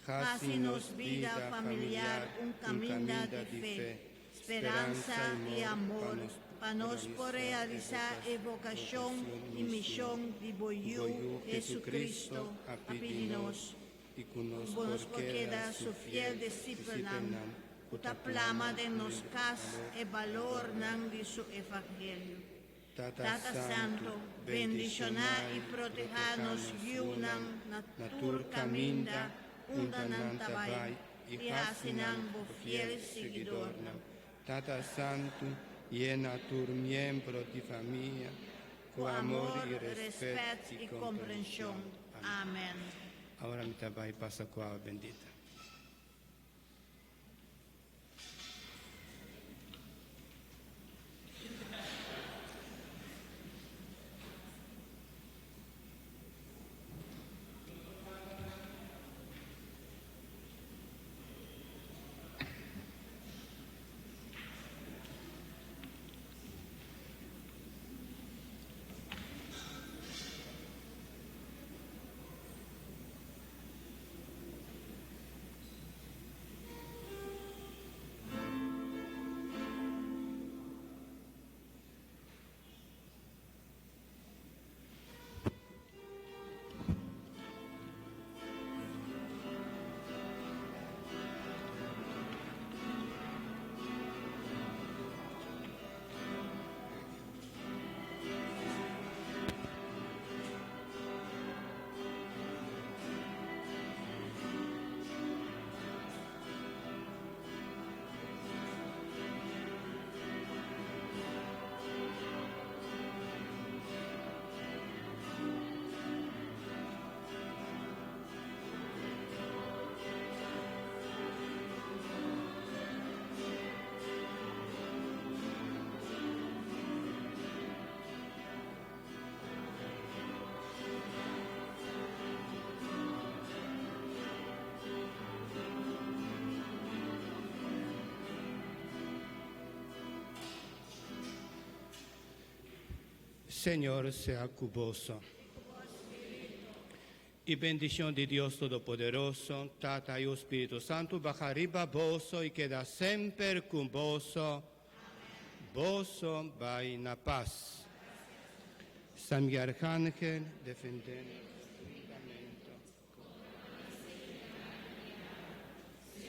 Haci nos bida familiar un caminda di fe, speransa y amor, pa nos por realisa e vocacion y mision di Bo Yiu, Jesucristo, a pidi nos, y cu nos por keda Su fiel discipelnan, cu ta plama den nos cas e balornan di Su Evangelio. Tata Santo, bendiciona y proteha nos yiunan na tur caminda unda nan ta bay y haci nan bo fiel siguidornan. Tata Santo, yena tur miembro di famia cu amor y respet y comprension. Amen. Awor mi ta bay pasa cu awa bendita. Señor sea ku boso. I bendishon di Dios Todopoderoso, Tata i Spiritu Santu, baha riba boso i keda semper ku boso. Boso bai na pas. San Miguel Arcángel, defendé nos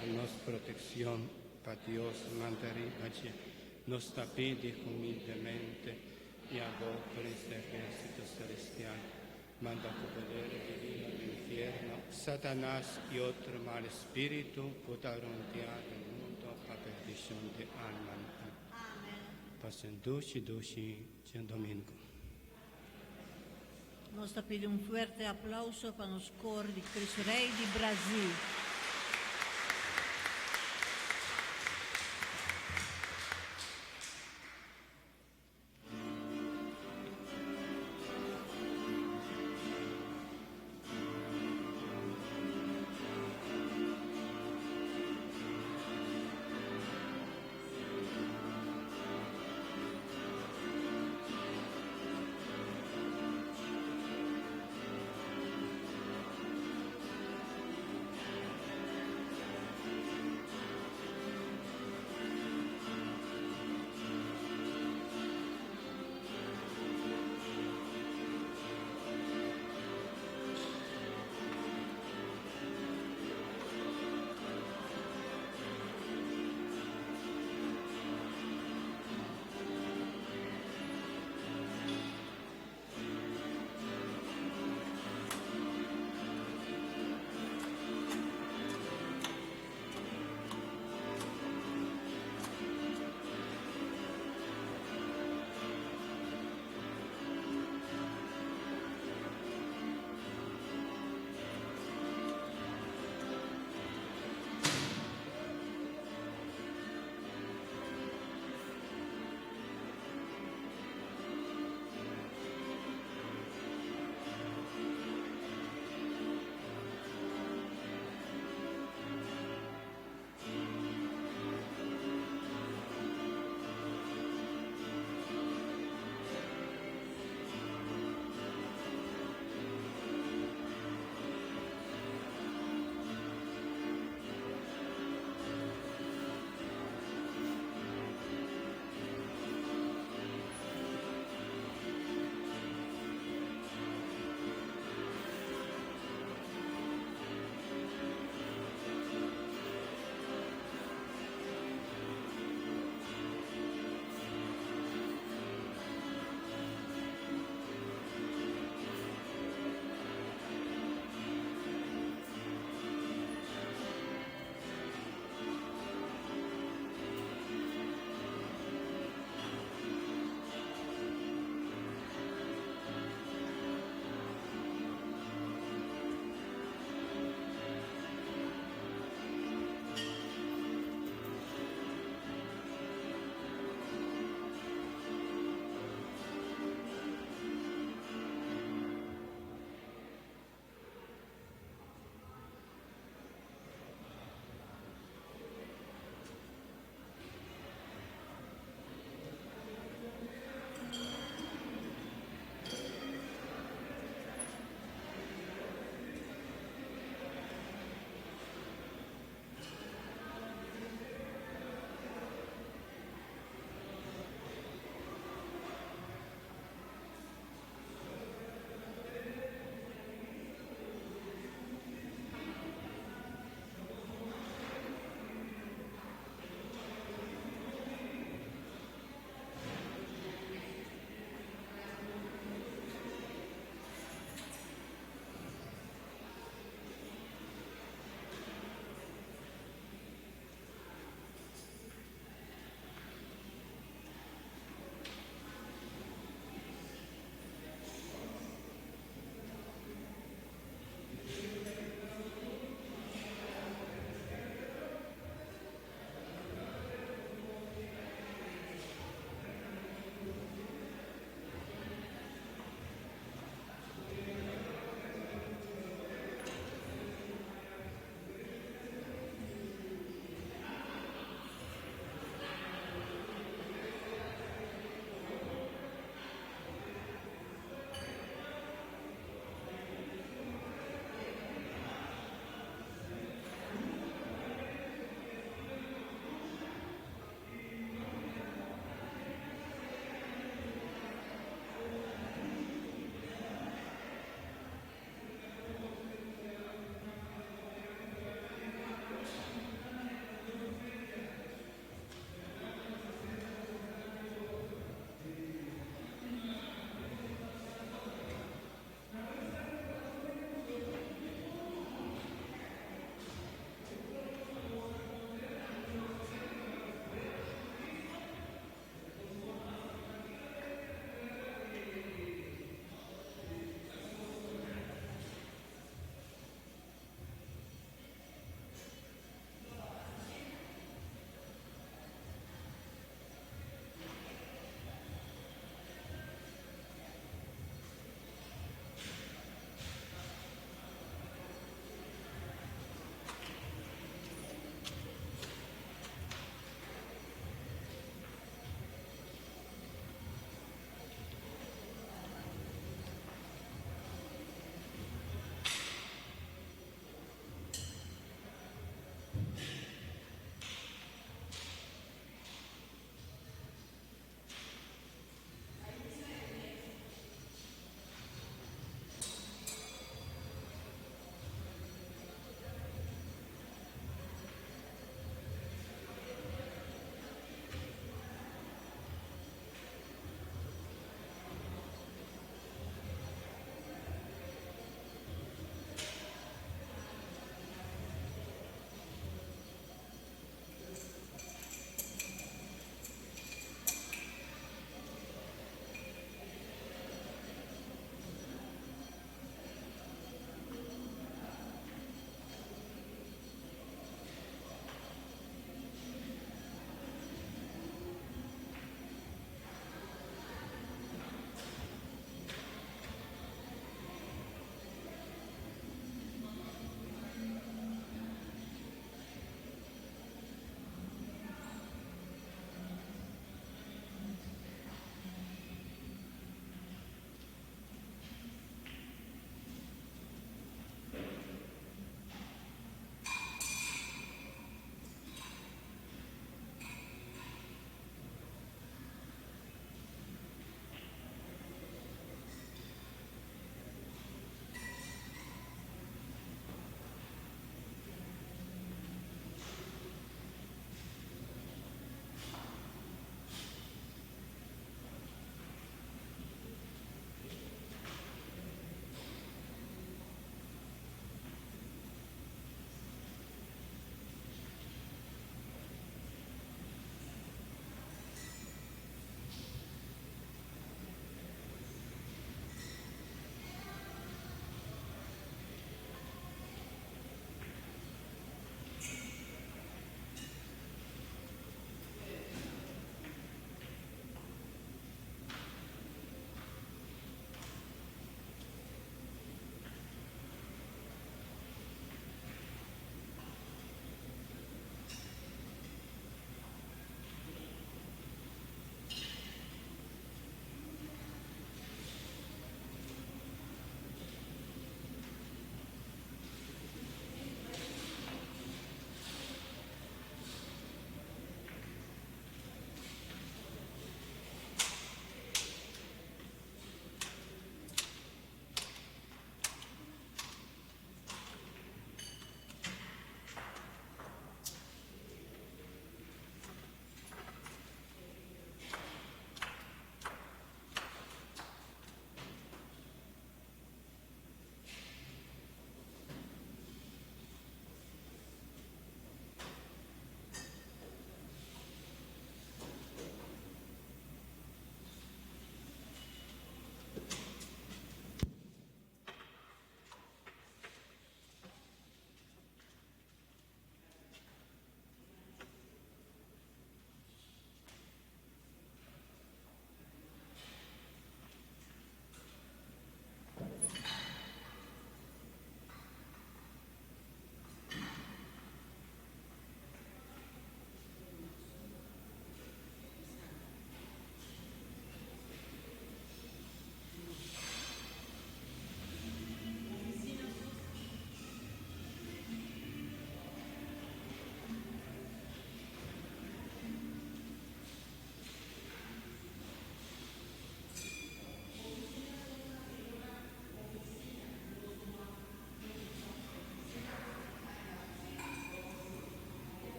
a nos protekshon pa Dios manda riba dje. Nos ta pidi humildemente i abo, Prins di ehérsito selestial, manda ku poder divino den infierno Satanas i otro mal spiritu ku ta rondiá den mundu pa perdishon di almanan. Pasa un dushi dushi djadomingu. Nos ta pidi un fuerte aplouso pa nos kor di Cristo Rey di Brasil.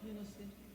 Yo no sé.